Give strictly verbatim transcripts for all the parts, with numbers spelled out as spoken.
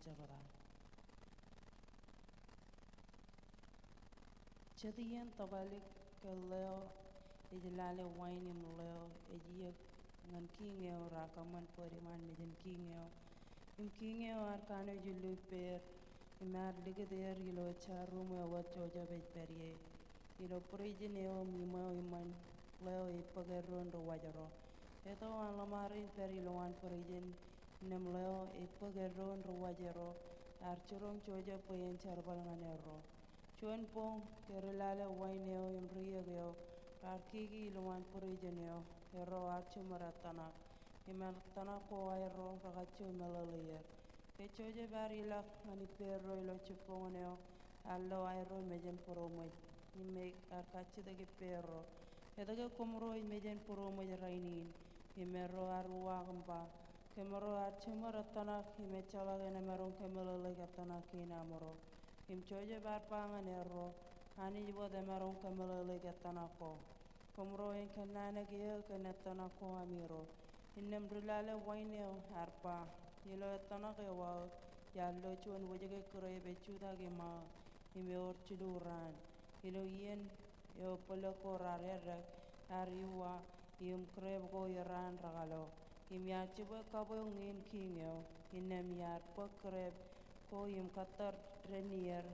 jebta. Jet iien tokālik ke ḷeo ej lale wain im ḷeo ej iiōk ñan kiiñ eo, raar kōṃṃan bōd iṃaan mejān kiiñ eo. Im kiiñ eo ear kanooj illu ippāer im ear likūt er ilo jar ruum eo wōt Joseph ej pād ie. Ilo būrijin eo im iṃweo iṃōn, ḷeo ej bōk eddo in ri wōjro. Etto an ḷōṃaro in pād ilowaan būrijin, innām ḷeo ej bōk eddo in ri wōjro, ear jiroñ Joseph bwe en jerbal ñan erro. Juon boñ ke ri lale wain eo im ri iiōk eo raar kiki ilowaan būrijin eo, erro ear jiṃor ettōṇak. Im ettōṇak ko aerro rekajjo meḷeḷeier. Ke Joseph ear ilọk ñan ippāerro ilo jibboñōn eo, ear lo aerro mejān būroṃōj, im ear kajjitōk ippāerro, etke koṃro ej mejān būroṃōj rainin? Im erro ear uwaak im ba, kōmro ear jiṃor ettōṇak im ejjeḷọk en emaroñ kōmeḷeḷeik ettōṇak kein amro. Im Joseph ear ba ñan erro, Anij wōt emaroñ kōmeḷeḷeik ettōṇak ko. Kōmro en kōnnaan eō kōn ettōṇak ko amiro. Innām ri lale wain eo ear ba, ilo ettōṇak eo aō iar lo juon wōjke grep ej jutak iṃaō, im ewōr jilu raan. Ilo iien eo bōlōk ko raar eddek, ear iwa, im grep ko iraan rekalo. Im iar jibwe kabweoñ in kiiñ eo, innām iar bōk grep ko im kōttar dān ier,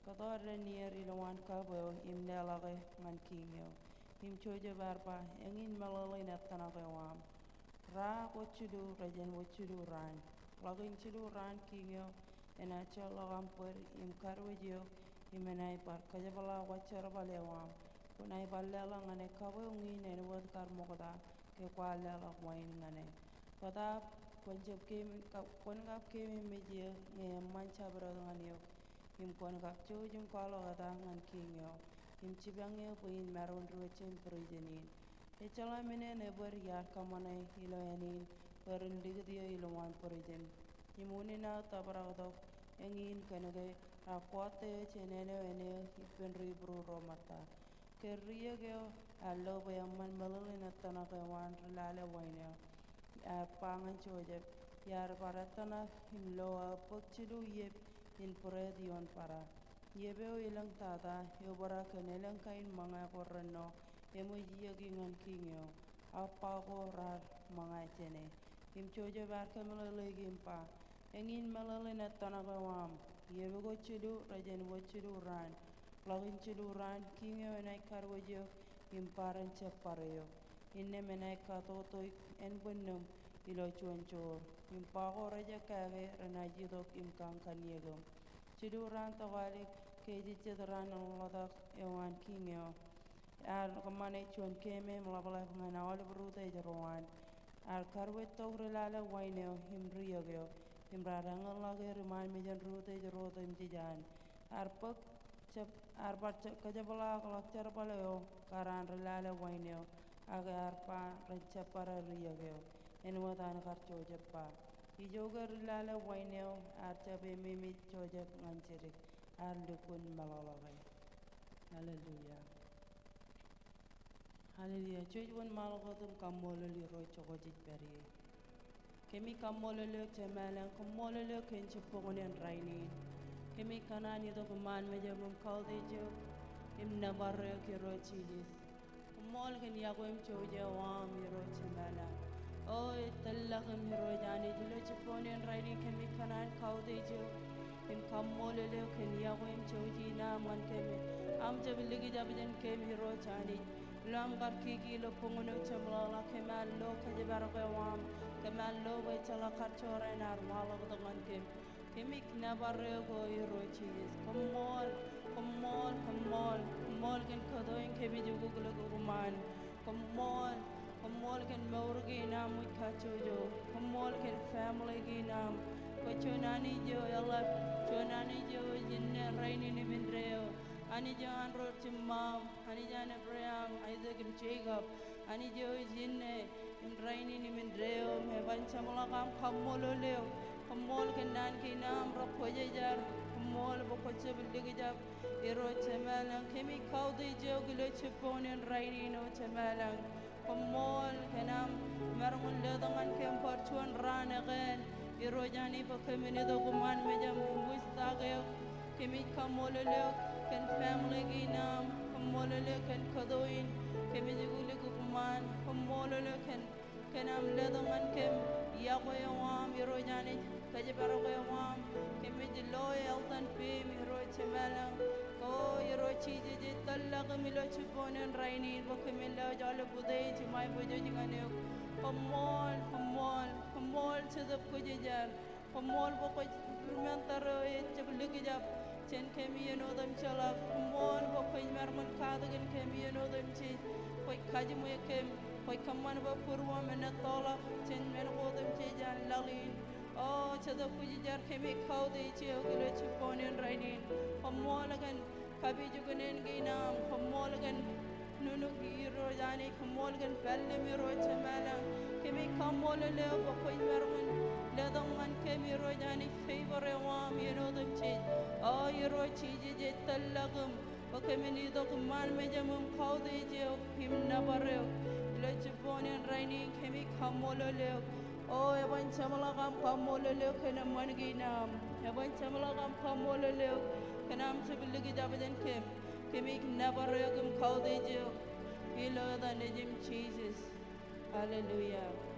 kōttar dān ier ilowaan kabweo im leḷọke ñan kiiñ eo. Im Joseph ear ba, eñin meḷeḷein ettōṇak eo aṃ. Ra ko jilu rejān wōt jilu raan. Ḷọk in jilu raan kiiñ eo enaaj jeorḷọk aṃ bōd im kadiwōj eok, im enaaj bar kōjepḷaak wōt jerbal eo aṃ. Kwōnaaj bar leḷọk ñan e kabweoñ in āinwōt kar ṃokta ke kwaar leḷọk wain ñan e. Bōtaab kwōn jab keememej, kwōn kab keememej eō ñe eṃṃan jabdewōt ñan eok. Im kwōn kab jouj im kwaḷọk eta ñan kiiñ eo im jipañ eō bwe in maroñ diwōj jān būrijin in. Ejjeḷọk men eṇ ebōd iar kōṃṃane ilo āne in bwe ren likūt eō ilowaan būrijin. Im unin aō tōprak tok eñin kōnke raar kọọte eō jān āne eo āne eo ippān ri Hibru ro ṃōtta. Ke ri iiōk eo ear lo bwe eṃṃan meḷeḷein ettōṇak eo an ri lale wain eo, ear ba ñan Joseph, iar bar ettōṇak im lo aō bōk jilu iep in būreet ioon bōra. Iep eo elōñ tata, eobrak kōn elōñ kain ṃōñā ko rennọ eṃōj iiōki ñan kiiñ eo, ak ba ko raar ṃōñā jāne. Im Joseph ear kōmeḷeḷeiki im ba, eñin meḷeḷein ettōṇak eo aṃ. Iep ko jilu rejān wōt jilu raan. Ḷọk in jilu raan kiiñ eo enaaj kadiwōj eok im ba ren jab bar eok. Innām enaaj katoto ānbwinnūṃ ilo juon joor. Im ba ko rej ekkāke renaaj itok im kañ kanniōkūṃ. Jilu raan tokālik ke ejejjet raan in ḷotak eo an kiiñ eo, ear kōṃṃane juon keememej ḷapḷap ñan aolep rūtej ro an. Ear kadiwōjtok ri lale wain eo im ri iiōk eo, im raar eñinḷọk er iṃaan mejān rūtej ro otemjej an. Ear bōk jab, ear bar jab kōjepḷaakḷọk jerbal eo kar an ri lale wain eo, ak ear ba ren jab bōra ri iiōk eo, āinwōt an kar Joseph ba. Ijoke ri lale wain eo ear jab ememej Joseph ñan jidik, ear lukkuun meḷọkḷọke. Hallelujah. Hallelujah. Jej wōnṃaanḷọk wōt im kaṃṃoolol Irooj jokwe jej pād ie. Kōmij kaṃṃoolol eok Jemām ilañ, kaṃṃoolol eok kōn jibboñōn in rainin. Kōmij kōṇaan itok iṃaan mejaṃ im kautiej eok im nōbar eok Irooj Jisōs. Koṃṃool kōn iọkwe im jouj eo aṃ Irooj Jemām ilañ. O ej tōllọk im Irooj Anij, ilo jibboñōn in rainin kōmij kōṇaan kautiej eok im kaṃṃoolol eok kōn iọkwe im jouj in aṃ ñan kōm. Aṃ jab likjab jān kōm Irooj Anij. Ilo aṃ kar kiki ilo boñōn eo jeṃḷọkḷọk, kōm ar lo kōjparok eo aṃ. Kōm ar lo bwe ejjeḷọk kar jorrāān ear waḷọk tok ñan kōm. Kōmij nōbar eok O Irooj Jisōs. Koṃṃool, koṃṃool, koṃṃool, koṃṃool kōn kōto in kōmij ukōklōk ḷọk iṃaan. Koṃṃool, koṃṃool kōn mour kein aṃ ej kajjojo. Koṃṃool kōn family kein aṃ. Kwō juon Anij eo eḷap, juon Anij eo ej inne, rainin im indeeo. Anij eo an ro jiṃṃaṃ, Anij an Abraham, Aisak im Jekob. Anij eo ej inne im rainin im indeeo, im eban jeṃḷọk aṃ kaṃṃoolol eok. Koṃṃool kōn naan kein aṃ rekwōjarjar. Koṃṃool bwe kwō jab likjab. Irooj Jemām ilañ, kōmij kautiej eok ilo jibboñōn in rainin O Jemām ilañ. Koṃṃool kōn aṃ maroñ in letok ñan kōm bar juon raan ekāāl Irooj Anij bwe kōmin itok iṃaan mejaṃ im wūjtak eok. Kōmij kaṃṃoolol eok kōn family kein aṃ. Kaṃṃoolol eok kōn kōto in. Kōmij ikulik eok iṃaan. Kaṃṃoolol eok kōn, kōn aṃ letok ñan kōm yokwe eo aṃ Irooj Anij, kōjparok eo aṃ. Kōmij lo eḷtan peiṃ Irooj Jemem ilañ. O Irooj Jisōs, ej tōllọk im ilo jibboñōn rainin bwe kōmin lewōj aolep utiej im aiboojoj ñan eok. Koṃṃool, koṃṃool, koṃṃool Jetōb Kwōjarjar. Koṃṃool bwe kwōj remember ro ejjab likjab jān kōm iien otemjeḷọk. Koṃṃool bwe kwōj maroñ in katakin kōm iien otemjej. Kwōj kajiṃwe kōm, kwōj kōṃṃan bwe būruōm en ettoḷọk jān men ko otemjej an laḷ in. O Jetōb Kwōjarjar, kōmij kautiej eok ilo jibboñōn rainin. Koṃṃool kōn kapijuknen kein aṃ, koṃṃool kōn nuknuk Irooj Anij, koṃṃool kōn pālle im Irooj Jemem ilañ. Kōmij kaṃṃoolol eok bwe kwōj maroñ in letok ñan kōm Irooj Anij favor eo aṃ iien otemjej. O Irooj Jisōs, ej tōllọk im bwe kōmin itok iṃaan mejaṃ im kautiej eok im nōbar eok ilo jibboñōn rainin. Kōmij kaṃṃoolol eok. O eban jeṃḷọk aṃ kaṃṃoolol eok kōn eṃṃan kein aṃ. Eban jeṃḷọk aṃ kaṃṃoolol eok kōn aṃ jab likjab jān kōm. Kōmij nōbar eok im kautiej eok ilo etan Nejiṃ Jisōs. Hallelujah.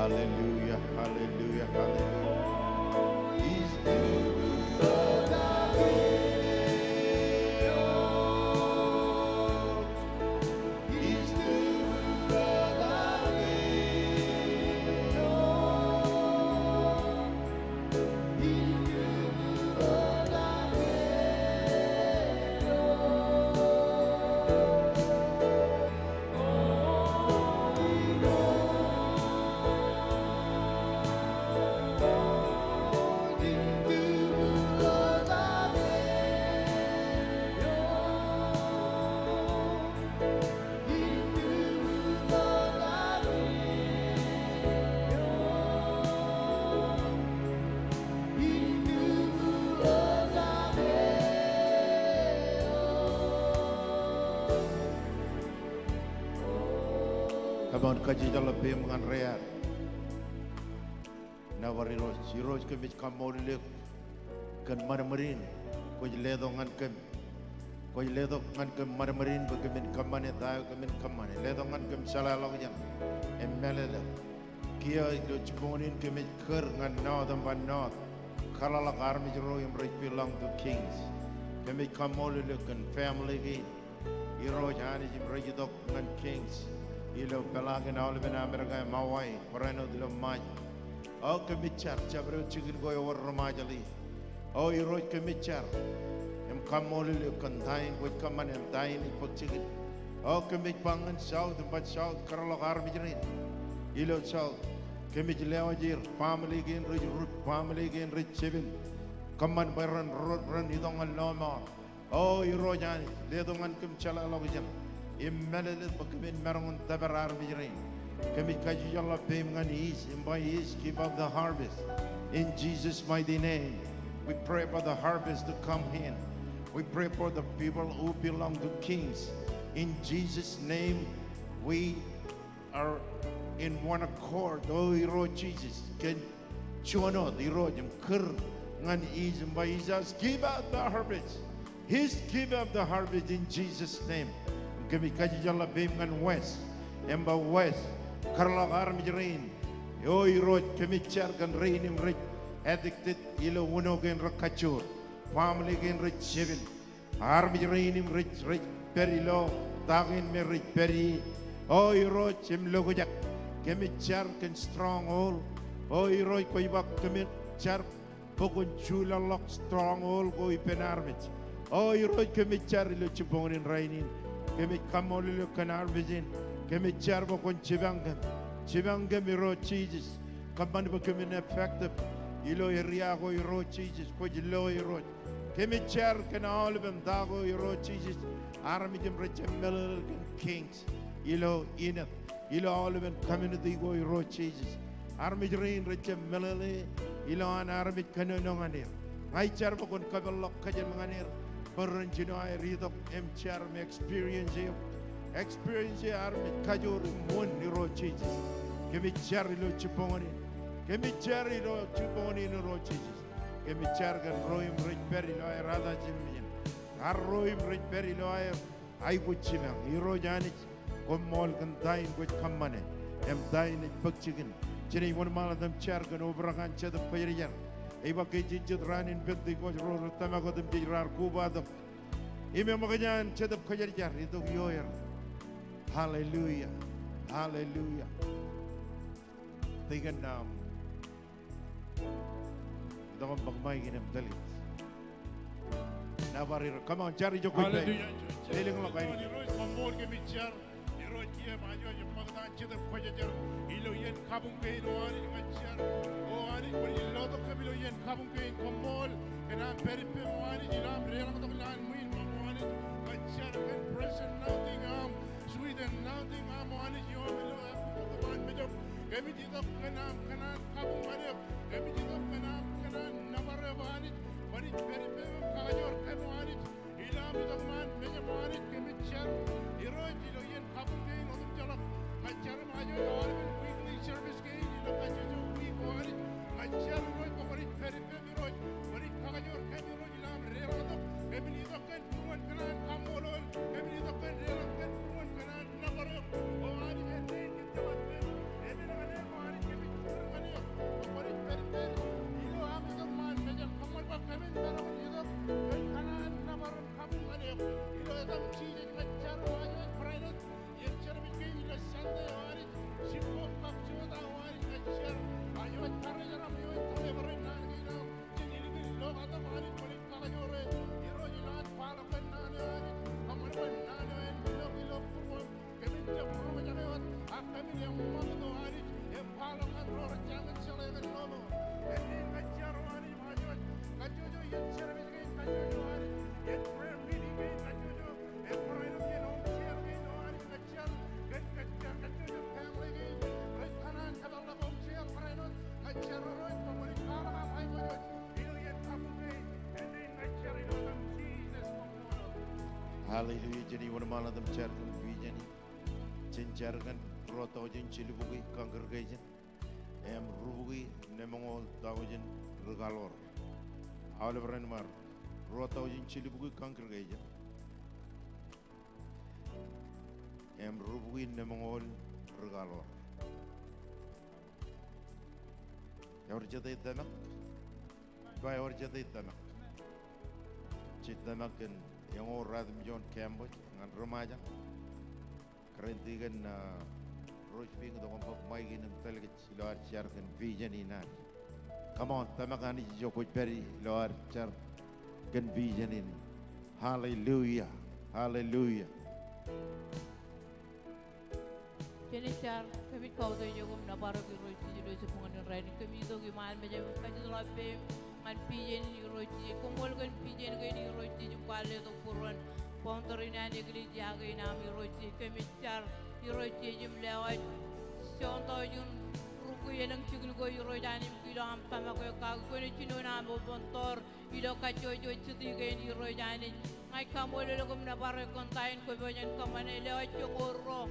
Hallelujah, hallelujah, hallelujah. Kōn kajjeḷḷọk peiṃ ñan rear. Nōbar Irooj, Irooj kōmij kaṃṃoolol eok kōn ṃadṃōd in kwōj letok ñan kōm. Kwōj letok ñan kōm ṃadṃōd in bwe kōmin kōṃṃane ta eo kōmin kōṃṃane. Letok ñan kōm jeḷāḷọkjeṇ im mālōtlōt. Kiiō ilo jibboñōn in kōmij kūr ñan north im bar north. Kōḷḷọk armej ro im rej belong to Kings. Kōmij kaṃṃoolol eok kōn family kein. Irooj Anij im rej itok ñan Kings ilo peḷaakin aolepen Amerika im Hawaii, barāinwōt ilo Ṃajeḷ. O kōmij jar, jabdewōt jikin ko ewōr ri Ṃajeḷ e. O Irooj kōmij jar im kaṃṃoolol eok kōn ta in kwōj kōṃṃane im ta in ej bōk jikin. O kōmij ba ñan south im ba south, kōḷḷọk armej rein ilo south. Kōmij lewōj er, family kein rej rut, family kein rej jepel. Kōṃṃan bwe ren rot, ren itok ñan lọmọọr. O Irooj Anij, letok ñan kōm jeḷāḷọkjeṇ im mālōtlōt bwe kōmin maroñ in tōpar armej rein. Kōmij kajjeḷḷọk peiṃ ñan east im ba east, give up the harvest. In Jesus' mighty name, we pray for the harvest to come in. We pray for the people who belong to Kings. In Jesus' name, we are in one accord. O Irooj Jisōs, kōn juon wōt Irooj im kūr ñan east im ba east, give up the harvest. East, give up the harvest in Jesus' name. Im kōmij kajjeḷḷọk peiṃ ñan west im ba west, kōḷḷọk armej rein. O Irooj kōmij jar kōn rein im rej addicted ilo uno kein rekajjoor, family kein rej jepel. Armej rein im rej, rej pād ilo ta kein me rej pād ie. O Irooj im lokjak, kōmij jar kōn stronghold. O Irooj kwōj ba kōmij jar bwe kwōn juḷọkḷọk stronghold ko ippān armej. O Irooj kōmij jar ilo jibboñōn in rainin. Kōmij kaṃṃoolol eok kōn harvest in. Kōmij jar bwe kwōn jipañ kōm. Jipañ kōm Irooj Jisōs. Kōṃṃan bwe kōmin effective ilo area ko Irooj Jisōs. Kwōj lo Irooj. Kōmij jar kōn aolepen ta ko Irooj Jisōs. Armej im rej jab meḷeḷe kōn Kings ilo innet, ilo aolepen community ko Irooj Jisōs. Armej rein rej jab meḷeḷe ilowaan armej kōnono ñan er. Ña ij jar bwe kwōn kōpeḷḷọk kōjām ñan er bwe ren jino aer itok im jar im experience eok. Experience e armej kajoor im wōn Irooj Jisōs. Kōmij jar ilo jibboñōn in. Kōmij jar ilo jibboñōn in Irooj Jisōs. Kōmij jar kōn ro im rej pād ilo aer attachment in. Ak ro im rej pād ilo aer aikuj jipañ. Irooj Anij, koṃṃool kōn ta in kwōj kōṃṃane im ta in ej bōk jikin. Jen ej wōnṃaanḷọk im jar kōn obrak an Jetōb Kwōjarjar. Ej ba ke ej jet raan in Pentekost ro rej tōmak wōt im jej raar kobatok im eṃōkaj an Jetōb Kwōjarjar itok ioer. Hallelujah. Hallelujah. Tikōn, um, itok im bōk mic in im tōl it. Nōbar Irooj. Come on, jar ijo kwōj pād. Hallelujah. Lelōñḷọk ainikiō. Irooj, koṃṃool kōmij jar. Irooj, kiiō ṃajeḷ ej ṃōkta an Jetōb Kwōjarjar ilo iien kabuñ kein, O Anij, ña ij jar. O Anij, kwōnaaj lotok kōm ilo iien kabuñ kein. Koṃṃool kōn aṃ pād ippām, O Anij, ilo aṃ deḷọñtok lowaan ṃwiin ṃōk, O Anij. Ña ij jar kōn present anointing eo aṃ, sweet anointing eo aṃ, O Anij, eo aṃ ilo am itok iṃaan mejaṃ. Kōmij itok kōn aṃ kōṇaan kabuñ ñan eok. Kōmij itok kōn aṃ kōṇaan nōbar eok, O Anij. Kwōnaaj pād ippām im kakajoor kōm, O Anij, ilo am itok iṃaan mejaṃ, O Anij. Kōmij jar Irooj ilo iien kabuñ kein otemjeḷọk. Ña ij jar im ajooj aolepen weekly service kein ilo kajjojo wiik, O Anij. Ña ij jar Irooj bwe kwōnaaj pād ippām Irooj. Kwōnaaj kakajoor kōm Irooj ilo am deḷọñtok. Kōmin itok kōn būruon kōṇaan kaṃṃoolol. Kōmin itok kōn deḷọñ kōn būruon kōṇaan nōbar eok. O Anij, āindein kōttoḷọk men, epen ñan eok, O Anij, kōmij kūr ñan eok bwe kwōnaaj pād ippām ilo am itok iṃaan mejaṃ. Koṃṃool bwe kōmin maroñ in itok kōn kōṇaan nōbar in kabuñ ñan eok. Ilo etaṃ Jisōs ña ij jar, O Anij, barāinwōt iien service kein ilo Sunday, O Anij, jibboñ kab jota, O Anij, ña ij jar. Iooj karijeraṃ, iooj kōḷḷapḷọk naan kein aṃ. Jen ilikin lokatok, O Anij, kwōnaaj kakajoor e. Irooj, ilo an kwaḷọk kōn naan eo, O Anij, kōṃṃan bwe naan eo en ilọk ilo būruōṃ. Kōmin jab roñjake wōt, ak kōmin eṃṃakūt, O Anij, im kwaḷọk ñan ro rej jañin jeḷā kōn lọmọọr. Āindein ña ij jar, O Anij, im ajooj kajjojo iien service kein, kajjojo, O Anij, iien prayer meeting kein, kajjojo im barāinwōt iien home share kein, O Anij, ña ij jar kōn kajjojo family kein rej kōṇaan kōpeḷḷọk home share barāinwōt. Ña ij jar Irooj bwe kwōnaaj kwaḷọk aṃ aiboojoj ilo iien kabuñ kein. Āindein ña ij jar ilo etan Jisōs. Hallelujah. Jen wōnṃaanḷọk im jar kōn vision in. Jen jar kōn ruo taujin jilbukwi congregation im rubukwi nemoñoul taujin ri-kaḷoor. Aolep ren ṃaer, ruo taujin jilbukwi congregation im rubukwi nemoñoul ri-kaḷoor. Ewōr jete tōmak? Bar ewōr jete tōmak? Jej tōmak kōn eñoul ratimjuon campus ñan ri-Ṃajeḷ. Kōrā in tikōn, ah, Rose Pink, tok im bōk mic in im tōl kōj ilo ad jar kōn vision in ad. Come on, tōmak Anij ijo kwōj pād ilo ad jar kōn vision in. Hallelujah. Hallelujah. Jen jar. Kōmij kautiej eok im nōbar eok Irooj Jisōs ilo jibboñōn in rainin. Kōmij itok iṃaan mejaṃ im kajjitōk ḷọk peiṃ ñan vision in Irooj Jisōs. Koṃṃool kōn vision kein Irooj Jisōs im kwaar letok būruon founder in an eklejia kein aṃ Irooj Jisōs. Kōmij jar Irooj Jisōs im lewōj juon taujin rubukwi elōñ jikin ko Irooj Anij im ilo aṃ tōmak eo kaki kwōnaaj jinoin aṃ open door ilo kajjojo city kein Irooj Anij. Ña ij kaṃṃoolol eok im nōbar eok kōn ta in kwōpojak in kōṃṃane. Lewōj joñoul ruo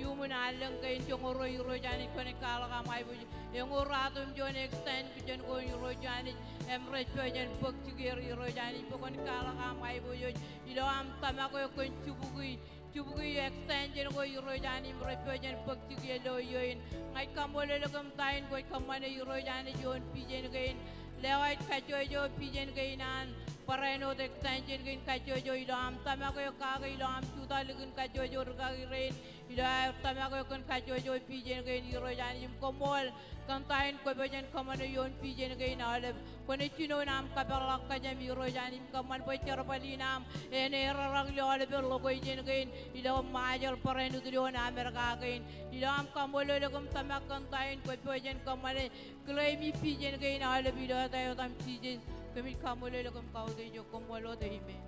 iuṃwin allōñ kein, joñoul ruo Irooj Anij kwōnaaj kwaḷọk aṃ aiboojoj. Eñoul ratimjuon extension ko Irooj Anij im rej pojak in bōk jikier Irooj Anij bwe kwōnaaj kwaḷọk aṃ aiboojoj ilo aṃ tōmak eo kōn jibukwi jibukwi extension ko Irooj Anij im rej pojak in bōk jikier ilo iiō in. Ña ij kaṃṃoolol eok kōn ta in kwōj kōṃṃane Irooj Anij ioon vision kein. Lewōj kajjojo vision kein an barāinwōt extension kein kajjojo ilo aṃ tōmak eo kake ilo aṃ jutak likin kajjojo rikaki rein ilo aer tōmak eo kōn kajjojo vision kein Irooj Anij im koṃṃool kōn ta in kwōpojak in kōṃṃane ioon vision kein aolep. Kwōnaaj jinoin aṃ kōpeḷḷọk kōjām Irooj Anij im kōṃṃan bwe jerbal in aṃ en errọọk ilo aolepen location kein ilo Ṃajeḷ, barāinwōt ilo Amerika kein. Ilo aṃ kaṃṃoolol eok im tōmak kōn ta in kwōpojak in kōṃṃane, claim vision kein aolep ilo eta eo etaṃ Jisōs. Kōmij kaṃṃoolol eok im kautiej eok, koṃṃool wōt, amen.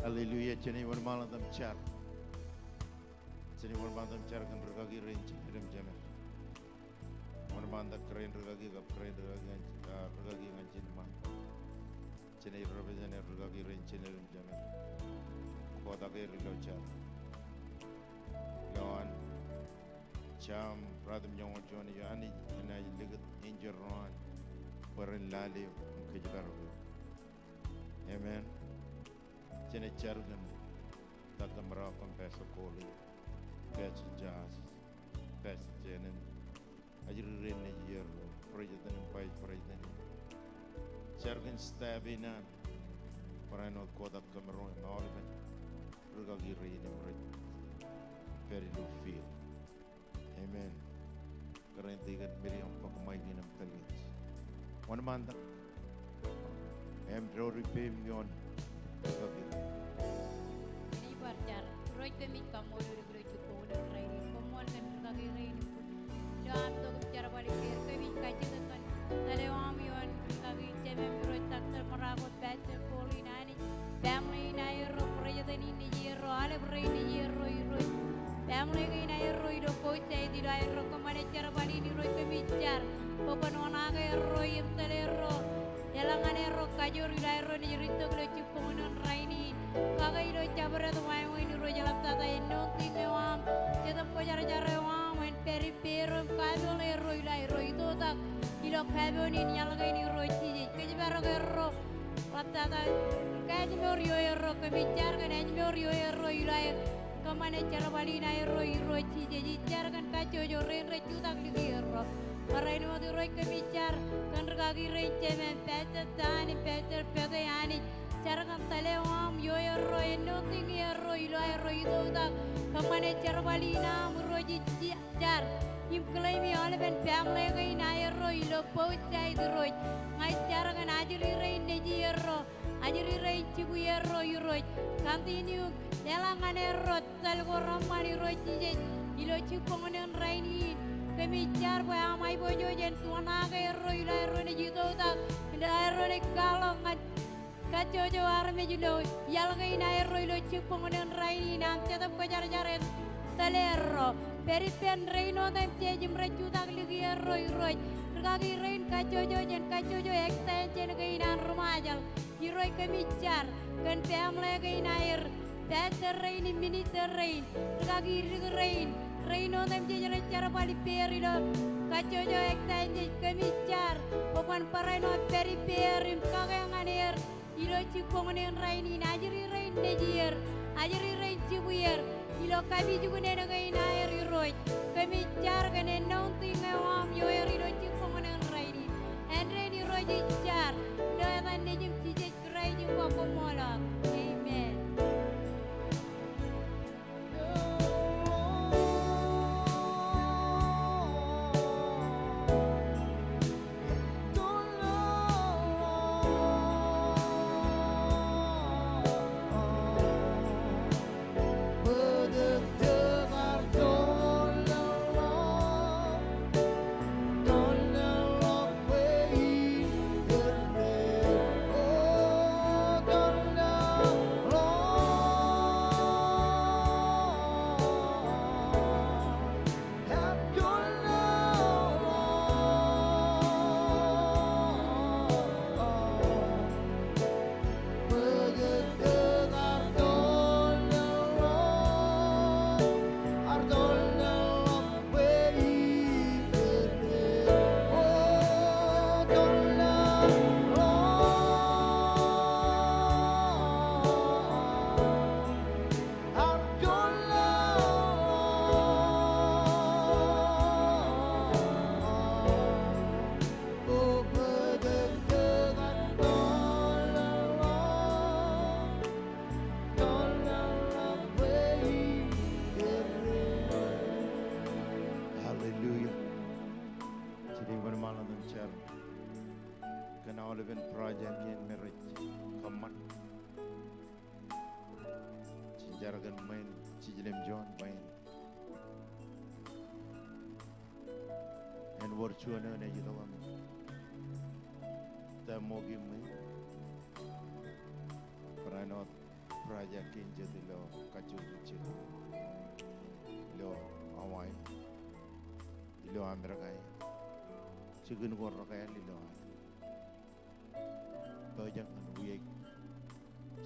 Hallelujah. Jen wōnṃaanḷọk im jar. Jen wōnṃaanḷọk im jar kōn rikaki rein jined im jemed. Wōnṃaanḷọk kōrā in rikaki kab kōrā in rikaki ñan, ah, rikaki ñan ijin ṃaan. Jen represent rikaki rein jined im jemed. Kotak er ilo jar. Ilo an Sam ratimjuon joñoul juon eo, Anij enaaj likūt enjeḷ ro an bwe ren lale eok im kōjparok eok. Amen. Jen jar kōn Doctor Marako im Pastor Koli, Pastor Josh, Pastor Jenen, ajri rein nejierro, president im vice president. Jar kōn staff in an, barāinwōt kotak kōmro im aolepen rikaki rein im rej pād ilo field. Amen. Kōrā in tikōn Miriam, bōk mic in im tōl kōj. Wōnṃaanḷọk im doulul peiṃ ioon rikaki. Kōmij bar jar. Irooj, kōmij kaṃṃoolol eok ilo jibboñōn in rainin. Koṃṃool kōn rikaki rein im ilo aṃ tok im jerbal in er. Kōmij kajjitōk kōn tōl eo aṃ ioon rikaki jemem Irooj, Doctor Marako, Pastor Koli, Anij, family in aerro, president in nejierro, aolep rein nejierro Irooj. Family kein aerro ilo both side ilo aerro kōṃṃane jerbal in Irooj, kōmij jar bwe kwōn oṇaake erro im tōl erro, eḷaññe erro kajoor ilo aerro naaj ri itok ilo jibboñōn in rainin. Kake ilo jabdewōt wāween Irooj, eḷaptata anointing eo aṃ, Jetōb Kwōjarjar eo aṃ en pād ippāerro im kajoor erro ilo aerro itoitak ilo kajoor in iaḷ kein Irooj Jisōs. Kōjparok erro, eḷaptata kōn ājmour ioerro, kōmij jar kōn ājmour ioerro ilo aer kōṃṃane jerbal in aerro Irooj Jisōs. Ij jar kōn kajjojo rein rej jutak likierro. Barāinwōt Irooj, kōmij jar kōn rikaki rein jemem Pastor Tan im Pastor Pete, Anij. Jar kōn tōl eo aṃ ioerro, anointing erro ilo aerro itoitak kōṃṃane jerbal in aṃ Irooj. Ij jar im claim i aolepen family kein aerro ilo both side Irooj. Ña ij jar kōn ajri rein nejierro, ajri rein jibwierro Irooj. Continue eḷaññe erro tōl ko reṃṃan Irooj Jisōs ilo jibboñōn in rainin. Kōmij jar bwe aṃ aiboojoj en oṇaake erro ilo aerro naaj itoitak, ilo aerro naaj kwaḷọk ñan kajjojo armej ilo iaḷ kein aerro ilo jibboñōn in rainin. Aṃ Jetōb Kwōjarjar en tōl erro. Pād ippān rein otemjej im rej jutak likierro Irooj. Rikaki rein kajjojo jān kajjojo extension kein an ri-Ṃajeḷ. Irooj, kōmij jar kōn family kein aer pastor rein im minister rein, rūkaki dik rein, rein otemjej rej jerbal ippāer ilo kajjojo ekta in jej. Kōmij jar bwe kwōn barāinwōt pād ippāer im kake ñan er ilo jibboñōn in rainin. Ajri rein nejier, ajri rein jibwier ilo kapijuknen kein aer Irooj. Kōmij jar kōn anointing eo aṃ ioer ilo jibboñōn in rainin. Āindein Irooj ij jar ilo etan Nejūṃ Jisōs Kraist im ba koṃṃool. Amen. Hallelujah. Jen wōnṃaanḷọk im jar kōn aolepen project kein me rej kōṃṃan. Jen jar kōn ṃwiin jiljilimjuon bwe en wōr juon eo enaaj itok im ta ṃoki ṃwiin. Barāinwōt project kein jet ilo kajjojo jikin ilo Hawaii, ilo Amerika in, jikin ko rekāāl ilo aer. Pojak ñan wiaik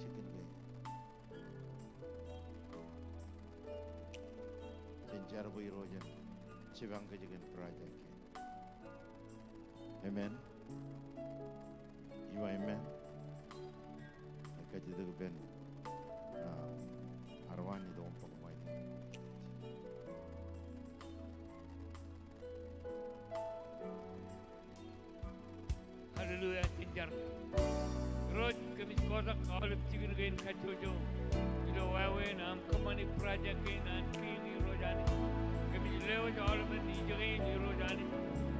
jikin kein. Jen jar bwe Irooj en jipañ kōj kōn project kein. Amen. Ij ba amen. Ij kajjitōk ippān, ah, Arwan itok im bōk ṃae. Hallelujah, jen jar. Irooj, kōmij kotak aolep jikin kein kajjojo ilo wāween aṃ kōṃṃani project kein an kiiñ Irooj Anij. Kōmij lewōj aolepen ijin kein Irooj Anij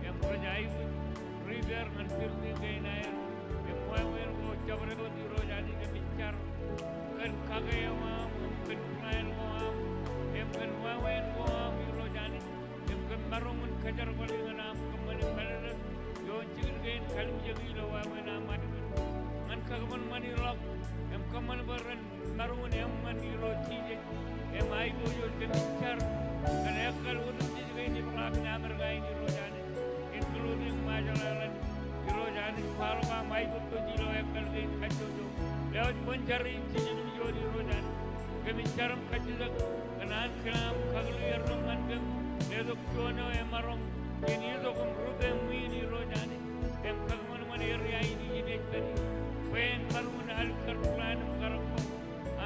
im rej aikuj river ñan building kein aer im wāween ko jabdewōt Irooj Anij. Kōmij jar kōn kake eo aṃ im kōn plan ko aṃ im kōn wāween ko aṃ Irooj Anij im kōm maroñ in kōjerbali ñan aṃ kōṃṃani pālele ioon jikin kein kalimjeki ilo wāween aṃ aikuj ñan kakōṃanṃani ḷọk im kōṃṃan bwe ren maroñ in eṃṃan Irooj Jisōs im aiboojoj. Kōmij jar kōn ekkal otemjej kein ej ḷap in Amerika in Irooj Anij, including Marshall Islands Irooj Anij, kwaḷọk aṃ aiboojoj ilo ekkal kein kajjojo. Lewōj bōnjari im jiljino ioon Irooj Anij. Kōmij jar im kajjitōk kōn ankilaan aṃ kakōḷḷe er ñan kōm, letok juon eo emaroñ in itok im rūpe ṃwiin Irooj Anij im kakōṃanṃan area in ijin ej pād ie bwe en maroñ in alikkar plan im karōk ko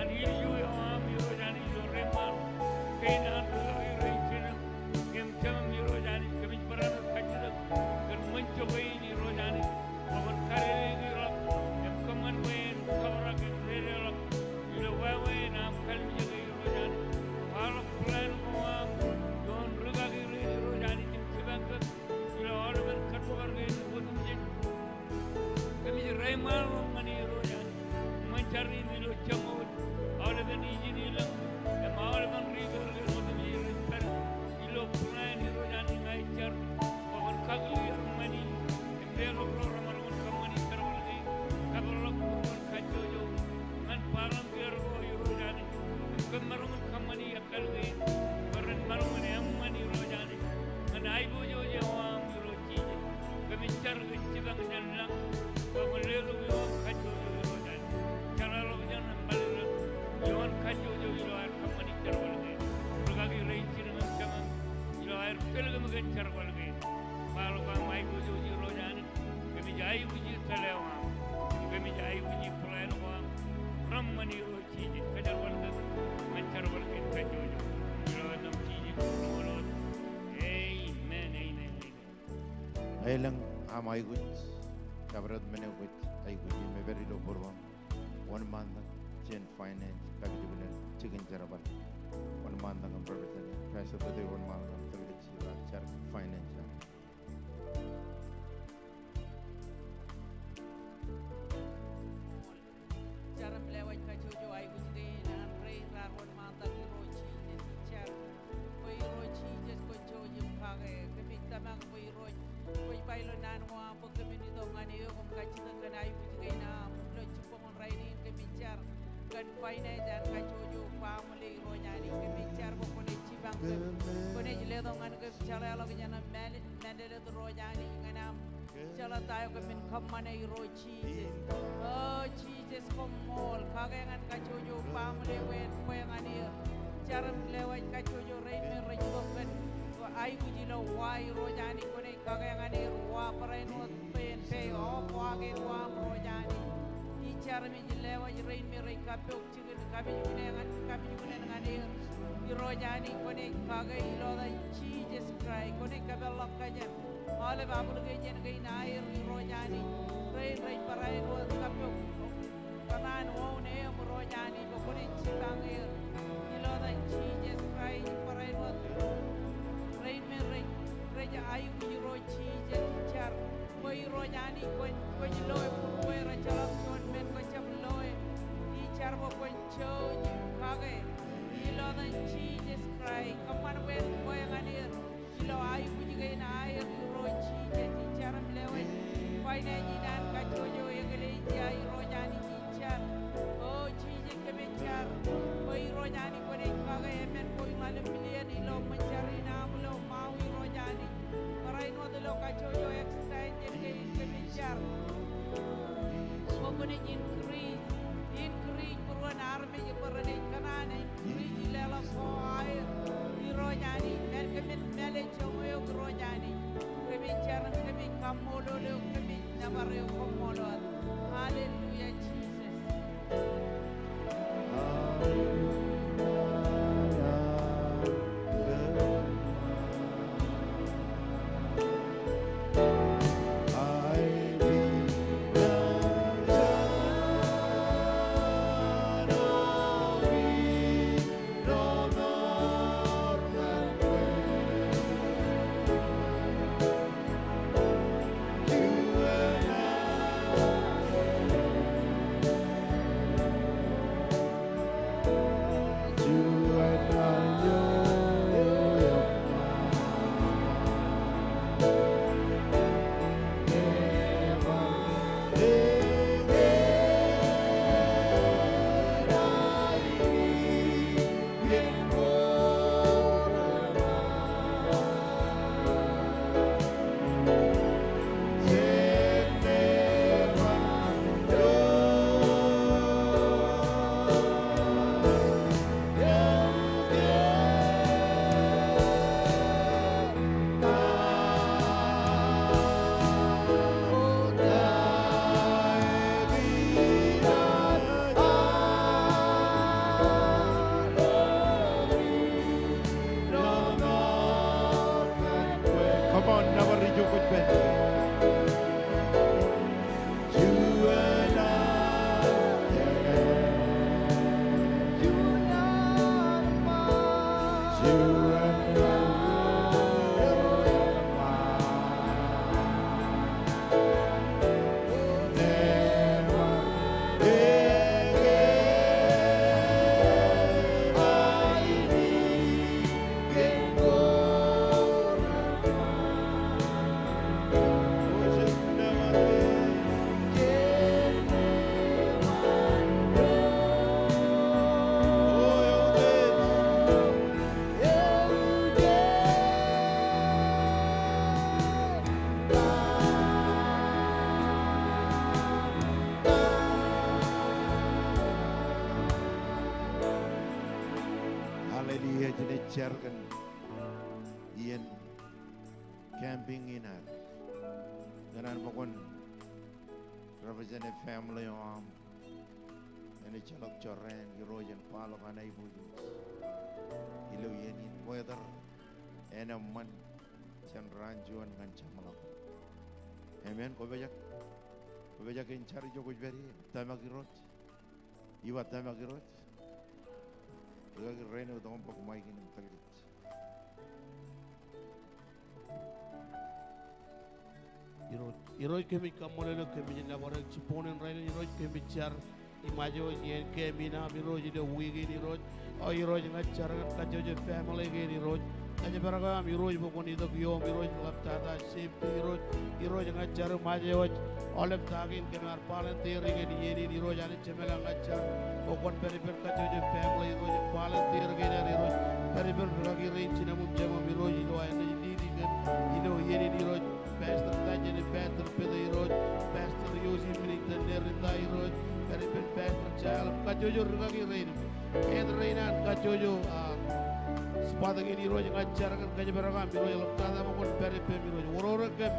an ilju eo aṃ Irooj Anij ilo reṃṃan kein an rūkaki rein jino im jemem Irooj Anij. Kōmij barāinwōt kajjitōk kōn ṃōn jokwe in Irooj Anij bwe kwōn kadedeḷọk im kōṃṃan bwe en kabrak im dedeḷọk ilo wāween aṃ kalimjeke Irooj Anij. Kwaḷọk plan ko aṃ ioon rūkaki rein Irooj Anij im jipañ kōm ilo aolepen kōttōpar kein otemjej. Kōmij reṃṃanḷọk ñan e Irooj Anij. Ṃōn jar in ilo jeṃṃool aolepen ijin ilōñ im aolepen river kein otemjej. Tōl kōm kōn jerbal kein. Kwaḷọk aṃ aikuj Irooj Anij. Kōmij aikuji tōl eo aṃ. Kōmij aikuji plan ko aṃ. Reṃṃan Irooj Jisōs kōjerbal kōm ñan jerbal kein kajjojo. Ilo etaṃ Jisōs, koṃṃool. Amen, amen, amen. Elōñ aṃ aikuj jabdewōt men eo kwōj aikuji im ej pād ilo būruōṃ. Wōnṃaantak jān finance, kapijuknen jikin jerbal. Wōnṃaantak im represent Pastor Tōte, wōnṃaantak im tōl kōj ilo ad jar finance. Jar im lewōj kajjojo aikuj kein an rein raar wōnṃaantak Irooj Jisōs. Jar bwe Irooj Jisōs kwōn jouj im kake. Kōmij tōmak bwe Irooj kwōj ba ilo naan ko aṃ bwe kōmin itok ñan eok im kajjitōk kōn aikuj kein aṃ ilo jibboñōn rainin. Kōmij jar kōn finance an kajjojo family Irooj Anij. Kōmij jar bwe kwōnaaj jipañ kōm, kwōnaaj letok ñan kōm jeḷāḷọkjeṇ im mālōtlōt Irooj Anij ñan aṃ jeḷā ta eo kōmin kōṃṃane Irooj Jisōs. O Jisōs, koṃṃool. Kake ñan kajjojo family bwe en bwe ñan er. Jar im lewōj kajjojo rein me rej itok kōn aikuj ilo wa Irooj Anij, kwōnaaj kake ñan er wa barāinwōt bwe en pay off wa kein wa Irooj Anij. Ij jar im ij lewōj rein me rej kappok jikin kapijuknen ñan, kapijuknen ñan er. Irooj Anij, kwōnaaj kake ilo etan Jisōs Kraist. Kwōnaaj kapeḷḷọk kōjām aolep application kein aer Irooj Anij. Rein rej barāinwōt kappok kōṇaan woun eṃ Irooj Anij bwe kwōnaaj jipañ er. Ilo etan Jisōs Kraist barāinwōt rein me rej, rej aikuj Irooj Jisōs, ij jar bwe Irooj Anij kwōn, kwōn loe būrueir ejjeḷọk juon men kwō jab loe. Ij jar bwe kwōn jouj im kake ilo etan Jisōs Kraist. Kōṃṃan bwe en bwe ñan er ilo aikuj kein aer Irooj Jisōs. Ij jar im lewōj finance in an kajjojo eklejia Irooj Anij, ij jar. O Jisōs, kōmij jar bwe Irooj Anij kwōnaaj kake emān ko iṃaan million ilo ṃōn jar in aṃ ilo Maui Irooj Anij. Barāinwōt ilo kajjojo extension kein kōmij jar bwe kwōnaaj increase, increase būruon armej bwe renaaj kōṇaan increase leḷọk ko aer Irooj Anij. Mān kōmij mālejjoñ eok Irooj Anij. Kōmij jar im kōmij kaṃṃoolol eok, kōmij nōbar eok, koṃṃool wōt. Hallelujah, Jesus. Come on, nōbar ijo kwōj pād. Hallelujah, jenaaj jar kōn iien camping in ad. Kōn an bwe kwōn represent e family eo aṃ. Enaaj ejjeḷọk jorrāān Irooj en kwaḷọk an aiboojoj ilo iien in, weather en eṃṃan jān raan juon ñan jeṃḷọk. Amen. Kwōpojak, kwōpojak in jar ijo kwōj pād ie. Tōmak Irooj. Ij ba tōmak Irooj. Rikaki rein eo tok im bōk mike in im tōl kōj. Irooj, Irooj kōmij kaṃṃoolol eok, kōmij nōbar eok jibboñōn in rainin Irooj, kōmij jar iṃajo eo ej iien camp in aṃ Irooj ilo wiik in Irooj. O Irooj ña ij jar ñan kajjojo family kein Irooj. Kōjparok eo aṃ Irooj bwe kwōn itok ioom Irooj ḷaptata safety Irooj. Irooj ña ij jar iṃajo eo ej aolep ta kein kōm ar volunteer kōn iien in Irooj Anij Jemem ilañ ña ij jar bwe kwōn pād ippān kajjojo family Irooj im volunteer kein ad Irooj. Pād ippān rikaki rein jinem im jemem Irooj ilo aer naaj lead kōm ilo iien in Irooj. Pastor Tajen im Pastor Peter Irooj. Pastor Yosip Minington Nerinta Irooj. Pād ippān Pastor Jael im kajjojo rikaki rein im Āindein an kajjojo, ah, spot kein Irooj, ña ij jar ñan kōjparok aṃ Irooj, ḷaptata ṃōk kwōn pād ippem Irooj. Wōrore kōm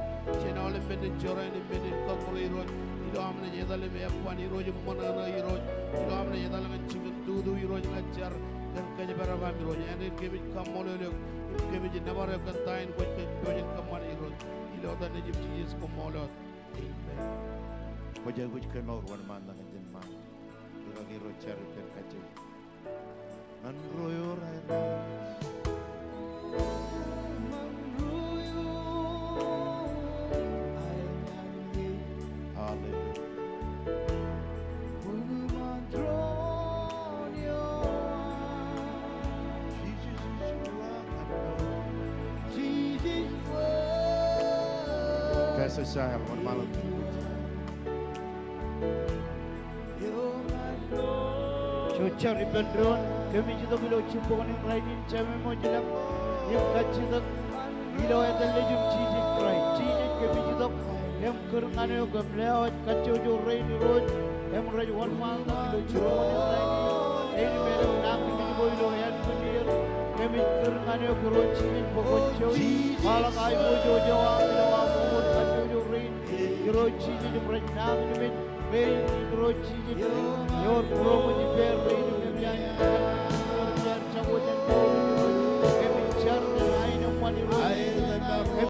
jān aolep men in jorrāān im men in kọkkure Irooj. Ilo am naaj etal im eban Irooj im ṃōṇōṇō Irooj. Ilo am naaj etal ñan jikin tutu Irooj, ña ij jar kōn kōjparok aṃ Irooj. Āindein kōmij kaṃṃoolol eok im kōmij nōbar eok kōn ta in kwōj kōj pojak in kōṃṃan Irooj. Ilo etan Nejūṃ Jisōs koṃṃool wōt. Amen. Kwōj aikuj kōnour wōnṃaantak jān ṃaan. Rikaki ro jar ippān kajjojo. Hallelujah. Pastor Sael, wōnṃaanḷọk. Ijo jar ippān doon, kōmij itok ilo jibboñōn in rainin, Jemem eo ilañ, im kajjitōk ilo etan Nejūṃ Jisōs Kraist. Jisōs, kōmij itok im kūr ñan eok im lewōj kajjojo rein Irooj, im rej wōnṃaanḷọk ilo jibboñōn in rainin. Im elōñ nañinmej ko ilo ānbwinnier, kōmij kūr ñan eok Irooj Jisōs bwe kwōn jowi, kwaḷọk aiboojoj eo aṃ ilo aṃ wōt kajjojo rein Irooj Jisōs im rej nañinmej rein Irooj Jisōs, ewōr būroṃōj ippāer rein im eṃōj an